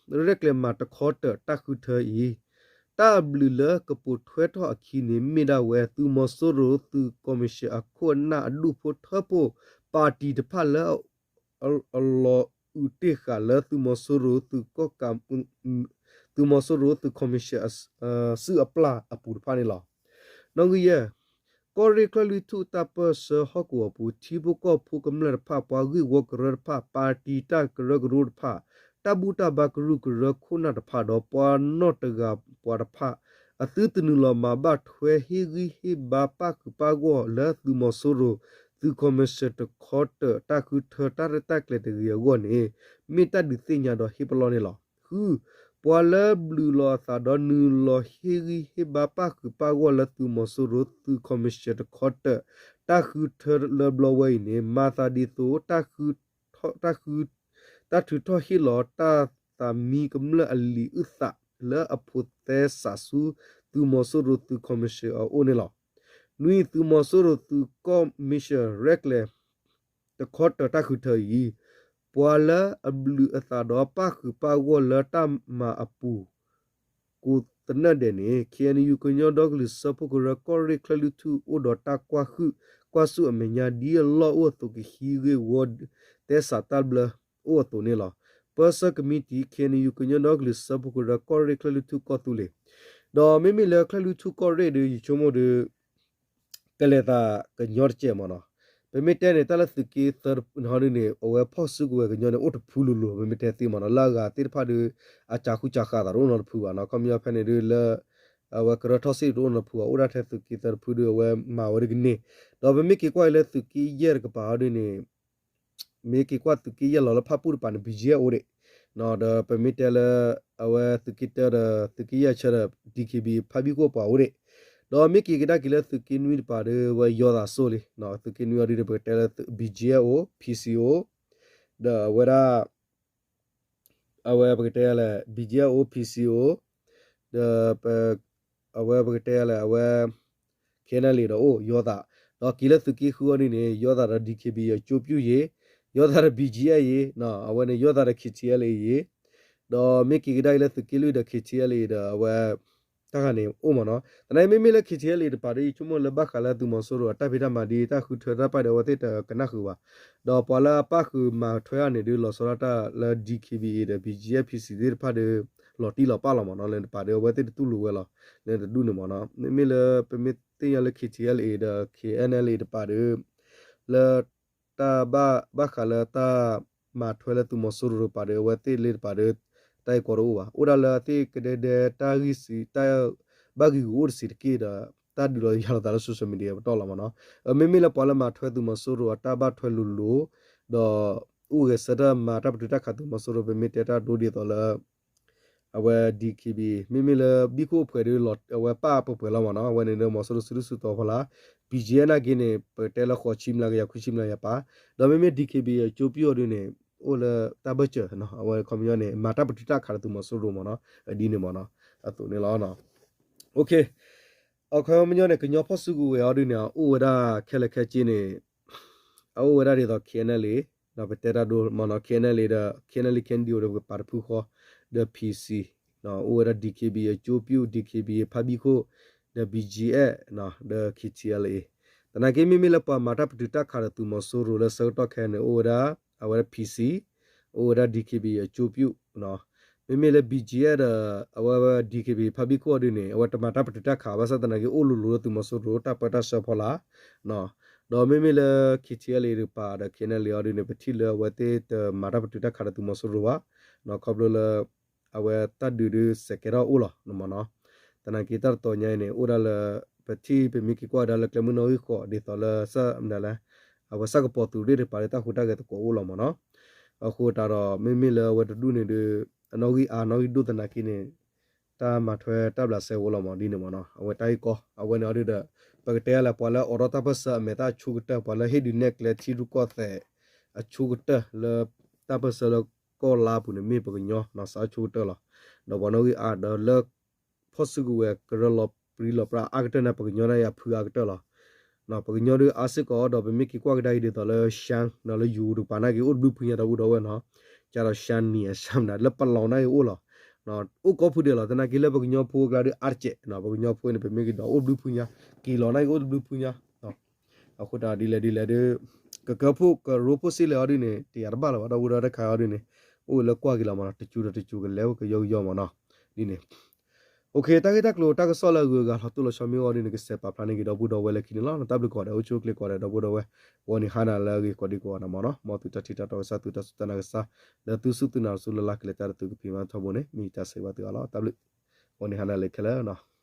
ရဲၣ်ကျဲၤမၤတခီတၢၢ်တၢ်ဃုထၢအံၤ, တၢ်အဘျုးလၢကပိာ်ထွဲထီၣ်အခံန့ၣ် မ့ၢ်ဒၣ်ဝဲ သုးမီၤစိရိၤသုးခီၣ်မံၣ်ၡ့ၣ်အခိၣ်အနၢ်အဒူၣ်ဖိထၢဖိ ပၣ်တံၣ်တဖၣ်လၢ အလီၤအုးတ့ၢ်ဃာ်လၢသုးမီၤစိရိၤသုးကီၣ်ကး သုးမီၤစိရိၤသုးခီၣ်မံၣ်ၡ့ၣ် စုအပျၢ်အပူၤတဖၣ်န့ၣ်လီၤ. နီၣ်ဂံၢ်ယဲၢ်, ကီၢ်ရ့ၣ်ချၢၣ်လွံၢ်ထူၣ်တၢ်ပၢၢ်ဆၢဟီၣ်ကဝီၤပူၤ ထံဖိကီၢ်ဖိကမျၢၢ်တဖၣ် ပှၤဂ့ၢ်ဝီကရၢတဖၣ် ပၣ်တံၣ်တၢ်ကရၢကရိတဖၣ် တၢ်ဘူၣ်တၢ်ဘါကရူၢ်ကရၢခိၣ်နၢ်တဖၣ်ဒီး ပှၤနီၢ်တဂၤပှၤတဖၣ် အသုတနုာ်လီၤမၤဘၣ်ထွဲဟ့ၣ်ဂံၢ်ဟ့ၣ်ဘါပၣ်ဃုာ်ပၣ်ဂီၢ်လၢသုးမီၤစိရိၤ သုးခီၣ်မံၣ်ၡ့ၣ်တခီတၢၣ်တၢ်ဃုထၢတၢ်ရဲၣ်တၢ်ကျဲၤတဂ့ၤအဂီၢ်န့ၣ် မ့ၢ်တၢ်ဒုးသ့ၣ်ညါဒီးဟ့ၣ်ပလီၢ်န့ၣ်လီၤ. ဃု, ပှၤလၢဘျုးလီၤအသးဒီးနုာ်လီၤဟ့ၣ်ဂံၢ်ဟ့ၣ်ဘါပၣ်ဃုာ်ပၣ်ဂီၢ်လၢသုးမီၤစိရိၤသုးခီၣ်မံၣ်ၡ့ၣ်တခီတၢၣ် တၢ်ဃုထၢလၢဘျီဝဲအံၤန့ၣ် မၤသးဒ်သိး တၢ်ဃု တၢ်ထုးထီၣ်ဟ့ၣ်လီၤတၢ်သးမံကမျၢၢ်အလံာ်အုၣ်သးလၢအဖိးသဲစးဆူ သုးမီၤစိရိၤသုးခီၣ်မံၣ်ၡ့ၣ်အအိၣ်န့ၣ်လီၤ. နွံ, သုးမီၤစိရိၤသုးခီၣ်မံၣ်ၡ့ၣ်ရဲၣ်ကျဲၤ တခီတၢၣ်တၢ်ဃုထၢအံၤ, ပှၤလၢအဘျုးအသးဒီးပၣ်ဃုာ်ပၣ်ဂီၢ်လၢတၢ်မၤအပူၤ ကိးသနၢၣ်ဒဲးန့ၣ် ခ့ၣ်အဲၣ်ယူၣ် ကညီဒီကလုာ်စၢဖှိၣ်ကရၢ ကီၢ်ရ့ၣ်ချၢၣ်လွံၢ်ထူၣ် အိၣ်ဒီးတၢ်ကွၢ်ဟုၣ်ကွၢ်ဆူၣ်အမဲာ်ညါ ဒ်အလီၢ်အိၣ်အသိး ကဟံးဂ့ၢ်ဝီသဲစးတၢ်ဘျၢအိၣ်အသိးန့ၣ်လီၤ. ပၢဆှၢကမံးတံာ် ခ့ၣ်အဲၣ်ယူၣ် ကညီဒီကလုာ်စၢဖှိၣ်ကရၢ ကီၢ်ရ့ၣ်ချၢၣ်လွံၢ်ထူၣ်ကီၢ်သူလ့ၤ, ဒီးမ့မ့ၢ်လၢချၢၣ်လွံၢ်ထူၣ်ကီၢ်ရ့ၣ်ဒီး ယဆိကမိၣ်ဒီး ကလဲၤသးကညီတကဲးမ့ၢ်နီၤ. ပမ့ၢ်တဲန့ၣ် တၢ်လၢသုးက့သၢတဖုန့ၣ် အဝဲဖီၣ်စုကဝဲၤကညီန့ၣ် အိၣ်တဖုလိၤလိၤ ပမ့ၢ်တဲသ့မ့ၢ်နီၤ. လၢအဂၤသ့ၣ်တဖၣ်ဒီး အစှၤဃူစှၤဃာ်သးတအိၣ်နီတဖုဘၣ်နီၤ. ခီပညီဖဲန့ၣ်ဒီးလၢ အဝဲကရၢထီၣ်စ့ၣ်တအိၣ်နီတဖုဘၣ် အိၣ်ဒၣ်ထဲသုးက့သၢတဖုဒီး အဝဲမၤဝဲဒ်ကန့ၢ်. ဒီးပမ့ၢ်က့ၤကွၢ်အံၤလၢသုးက့ယဲၢ်တကပၤဟီဒ်န့ၣ် မ့ၢ်က့ၤကွၢ်သုးက့ယဲၢ်လီၤလၢဖၣ်ပူၣ်တပၤန့ၣ် ဘံၣ်ကၠံၣ်အဲၣ်အိၣ်ဒံး, ဒီးပမ့ၢ်တဲလၢ အဝဲသုးက့တၢဒီး သုးက့ယဲၢ်ဆၢဒီး ဒံၣ်ခ့ၣ်ဘံၣ် ဖးဘံၣ်ခိၣ်ပှၤအိၣ်ဒံး, ဒီးမ့ၢ်က့ၤကဒါက့ၤလၢသုးက့နွံတပၤဒီး အဝဲယီၤသးစိလံ, သုးက့နွံအီၤဒ်န့ၣ် ပကတဲလၢ ဘံၣ်ကၠံၣ်အဲၣ်အိၣ် ပံၣ်စံၣ်အိၣ် ဒီးအဝဲဒၣ် အဝဲပကတဲလၢ ဘံၣ်ကၠံၣ်အဲၣ်အိၣ် ပံၣ်စံၣ်အိၣ် ဒီး အဝဲပကတဲလၢအဝဲ ခဲနၢ်လံဒီးအိၣ်ယီၤသး, ဒီးက့ၤလၢသုးက့ဃုအီၤဒ်န့ၣ် ယီၤသးဒီး ဒံၣ်ခ့ၣ်ဘံၣ် အကၠိပျူၢ်ယ့ၤ, ယီၤသးဒီး ဘံၣ်ကၠံၣ်အဲၣ်ယ့ၤ, အဝဲန့ၣ်ယီၤသးဒီး ခ့ၣ်ထံၣ်အဲလ်အ့ယ့ၤ, ဒီးမ့ၢ်က့ၤကဒါက့ၤလၢသုးက့လွံၢ်ဒီး ခ့ၣ်ထံၣ်အဲလ်အ့ဒီး အဝဲ တၢ်ဂၤန့ၣ်အိၣ်မ့ၢ်နီၤ. သနာ်က့မ့မ့ၢ်လၢ KTLA တပၤဒီး ယဆိကမိၣ်လၢဘၣ်ဃးလၢသုးမီၤစိရိၤအတၢ်ဖံးတၢ်မၤဒ်တၢ်ဃုထၢတၢ်ပာ်ဒီး အဝဲသ့ၣ်တကနၣ်ဃုာ်ဘၣ်. ဒီးပှၤလၢအပာ်ဃုာ်မၤထွဲအီၤန့ၣ်ဒုး လီၤဆီဒၣ်တၢ်လၢ DKBA ဒီး BGF PC သ့ၣ်တဖၣ်ဒီး လီၤတံၢ်လီၤပာ်လီၤမ့ၢ်နီၤ. လၢတပၤဒီး အဝဲသ့ၣ်တတူၢ်လိာ်ဝဲလီၤ. လၢတဒူၣ်န့ၣ်မ့ၢ်နီၤ. မ့မ့ၢ်လၢပမ့ၢ်သ့ၣ်ညါလၢ KTLA ဒီး KNLA တပၤဒီး လၢ တၢ်ဘၣ် ဘၣ်ဃးလၢတၢ်မၤထွဲလၢသုးမီၤစိရိၤတပၤဒီး အဝဲသ့ၣ်လၢတပၤဒီး တၢ်ဂ့ၢ်ကီတအိၣ်ဘၣ်. အိၣ်ဒၣ်လၢအသ့ၣ်ကဒဲဒဲ တၢ်ဂံၢ်စံး တၢ်ဘၣ်ဂံာ်ဂူာ်အိၣ်တဆံးတက့ၢ်ဒီး တၢ်ဒုးလီၤယၤလိာ်သးလၢ social media ပတီၢ်လီၤမ့ၢ်နီၤ. မ့မ့ၢ်လၢပှၤလၢမၤထွဲသုးမီၤစိရိၤအတၢ်ဘၣ်ထွဲလိၤလိၤ ဒီး အိၣ်ဂဲၤဆၢထၢၣ်မၤတၢ်ပတုာ်တၢ်ခးသုးမီၤစိရိၤ ပမ့ၢ်တဲတၢ်ဒိဒ်သိးလၢ အဝဲ DKBA မ့မ့ၢ်လၢဘံၣ်ခိၣ်အဖှဲးဒီး အဝဲပာ်ပှဲၤပှဲၤလီၤမ့ၢ်နီၤ. အဝဲန့ၣ်ဒီး မီၤစိရိၤစုဒုၣ်စုတီၤဖီလာ် BGF နာ်က့န့ၣ် ပတဲလၢဃိးဆံမျးကယၤ ခွံဆံမျးကယၤပၢ်, ဒီးမ့မ့ၢ် DKBA အကျိၤပျူၣ်အီၤဒုန့ၣ် အိၣ်လၢတၢ်ဘၢၣ်စၢၤ အဝဲခီပညီန့ၣ် မၤတၢ်ပတုာ်တၢ်ခးဒီးသုးမီၤစိရိၤမ့ၢ်နီၤ. ဒ်န့ၣ်မ့ၢ်နီၤ. အသိးန့ၣ်လီၤ. အခီပညီန့ၣ် ကညီဖီၣ်စုကဝဲၤအီၤဒုန့ၣ် အအိၣ်ဝဲဒၣ်ခဲလၢာ်ခဲဆ့န့ၣ် အအိၣ်ဝဲဒၣ်ဒ်သိး KNLA ဒီးပတဲတၢ်ဒိမ့ၢ်နီၤ. KNLA ဒီး KNLA KNDO ဒီးပကပာ်တဖုဃီ ဒီး PC အိၣ်ဝဲဒၣ် DKBA အကျိၤပျူၣ် DKBA ဖါဘံၣ်ခိၣ် ဒီး BGF ဒီး KTLA. သနာ်က့မ့မ့ၢ်လၢပှၤမၤတၢ်ပတုာ်တၢ်ခးဒီးသုးမီၤစိရိၤလၢဆၢကတီၢ်ခဲအံၤန့ၣ် အိၣ်ဝဲဒၣ် အဝဲဒၣ် PC အိၣ်ဝဲဒၣ် DKBA အကျိၤပျူၣ် မ့မ့ၢ်လၢ BGF ဒီး အဝဲဝဲ DKBA ဖါဘံၣ်ခိၣ်အီၤဒုန့ၣ် အဝဲတမၤတၢ်ပတုာ်တၢ်ခးဘၣ်ဆၣ်သနာ်က့ အိၣ်လိၤလိၤလၢသုးမီၤစိရိၤတၢ်ပၢတၢ်ဆှၢဖီလာ် ဒီးမ့မ့ၢ်လၢ KTLA တကပၤဒီး KNLA အီၤဒုန့ၣ် ပထံၣ်လၢအဝဲသ့ၣ်တမၤတၢ်ပတုာ်တၢ်ခးဒီးသုးမီၤစိရိၤဘၣ် ခီဖျိလၢ အဝဲတၢ်ဒုးဒုးစဲးကဲထီၣ်အိၣ်လီၤမ့ၢ်နီၤ. သနာ်က့တၢ်တတီၤညါအံၤန့ၣ် အိၣ်ဒၣ်လၢ ပထံၣ်ပမ့ၢ်က့ၤကွၢ်ကဒါလၢကျဲမုၢ်နီၣ်ဂံၢ်ဃိး ဒ်သိးလၢ မနုၤလဲၣ် အဝဲဆၣ်ကပီၤသုးရ့ၣ်တကပၤဒီး တၢ်ဟူးတၢ်ဂဲၤသကိးအိၣ်လီၤမ့ၢ်နီၤ. အဃိသတးဒီး မ့မ့ၢ်လၢအဝဲတဒူၣ်န့ၣ်ဒီး အနီၣ်ဂံၢ်အါနီၣ်ဂံၢ်ဒိၣ်သနာ်က့န့ၣ် တၢ်မၤထွဲတၢ်ဘျးစဲအိၣ်လီၤမ့ၢ်ဒ်န့ၣ်မ့ၢ်နီၤ. အဝဲတၢ်ဂ့ၢ်ကီ အဝဲန့ၣ်အီၤဒုဒီး ပကတဲလၢပှၤလၢအိးထီၣ်တၢ်ပၢၢ်ဆၢအမဲာ်တၢ်အဆိကတၢၢ် ပှၤလၢဟ့ၣ်ဒုးနဲၣ်ကျဲထံရူၢ်ကီၢ်သဲး အဆိကတၢၢ်လၢ တၢ်ပၢၢ်ဆၢလၢကီၢ်လါအပူၤန့ၣ် မ့ၢ်ပကညီ စးဆိကတၢၢ်လီၤ. ဒီးပှၤနီၣ်ဂံၢ်အါဒီးလၢ ဖီၣ်စုကဝဲၤကရၢလီၤပြံလီၤပြါအါကတၢၢ်န့ၣ် ပကညီန့ၣ်အဖုအါကတၢၢ်လီၤ. ပကညီဒုးအါစ့ၢ်ကီးဒီး ပမ့ၢ်က့ၤကွၢ်ကဒါက့ၤဒ်သိးလၢ ရှမ်း လၢယိၤတကပၤနာ်က့ အိၣ်တဘျုးဖုညါဒီပုၢ်ဒီဝဲၢ်နီၤ. ကဒီး ရှမ်းနီၤ ရှမ်းနၤ လၢပလီၤနာ်က့အိၣ်လီၤ. အိၣ်ကိးဖုဒဲးလီၤ သနာ်က့လၢပကညီဖိအကျါဒုးအါတစဲးနီၤ. ပကညီဖိန့ၣ် ပမ့ၢ်က့ၤဒီးအိၣ်တဘျုးဖုညါ က့ၤလီၤနာ်က့အိၣ်တဘျုးဖုညါ အဃိတၢ်ဒ်လဲၣ်ဒ်လဲၣ်ဒီး ကကၢဖှိၣ်ကရိဖှိၣ်စ့လဲၣ်အီၤဒုန့ၣ် တယာ်တဘၣ်လၢၤဘၣ်ဒီပုၢ်ဒီဝဲၢ်တခါအီၤဒုန့ၣ် အိၣ်လၢကွၢ်က့ၤလီၤမ့ၢ်နီၤ. တစိၤဒီးတစိၤကလဲၤအိၣ်ကယီကယီမ့ၢ်နီၤ. ဒ်န့ၣ် တၢ်ဂ့ၢ်တၢ်ကျိၤတၢ်ကစီၣ်လၢအဂုၤအဂၤလီၤတိၢ်လီၤဆီမ့ၢ်အိၣ်ဒ်န့ၣ် ကစဲးပာ်ဖျါန့ၢ်က့ၤဒီပုၢ်ဒီဝဲၢ်လၢခံန့ၣ်လီၤ. တၢ်ဘျုးကိးဂၤဒဲး အိၣ်ဆူၣ်အိၣ်ချ့ကိးဂၤဒဲးဒီပုၢ်ဒီဝဲၢ် ဂီၤနံၤဟါနၤလၢအဂ့ၤကိးဒံကိးဂၤန့ၣ်မ့ၢ်နီၤ. မ်သုတၢ်ထံၣ်တၢ်တီကစၢ် သုတၢ်စူၢ်တၢ်နာ်ကစၢ် လၢသုစူၢ်သုနာ်တစူၢ်လၢ်လၢ်ကလဲၤတၢ်ဒီးသုကဖံးမၤထီဘိန့ၣ် မ့ၢ်ယတၢ်ဆၢဂ့ၤဘၣ်သုအါလီၤ. တၢ်ဘျုး ဂီၤနံၤဟါနၤလၢခဲလၢာ်နီၤ.